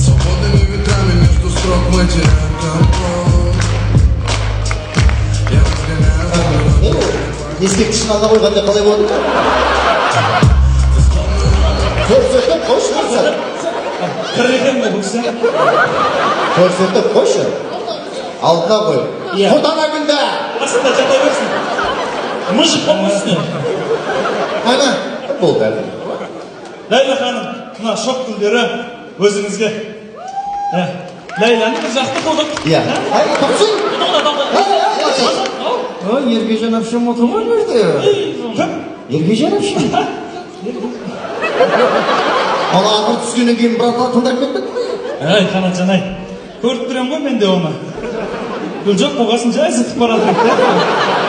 Свободными ветрами между строк мы теряем контроль. Я разгоняю. Ескерткішін ала қойғанда қалай болады? Көрсетіп қойшы, мырза. Кір екен ғой бұл кісі. Көрсетіп қойшы. Алдына қой. Иә. Құртана гүлді. Астында жата берсін, мыжып болмай үстіне. Ана, болды әлі. Ләйлә ханым, мына шоқ гүлдері өзіңізге. Ә, Ләйләні бір жақты қылдық. Иә. Ай, тоқсын. Тоқта, тоқта. Ой, Еркежан әпшем отыр ғой мына жерде. Кім? Еркежан әпшем. Ана ақыр түскеннен кейін брат тыңдап кетпеді ме? Ай, Қанатжан, ай, көріп тұремін ғой мен де оны. Гүл жоқ болғасын, жай зытып бара жатыр.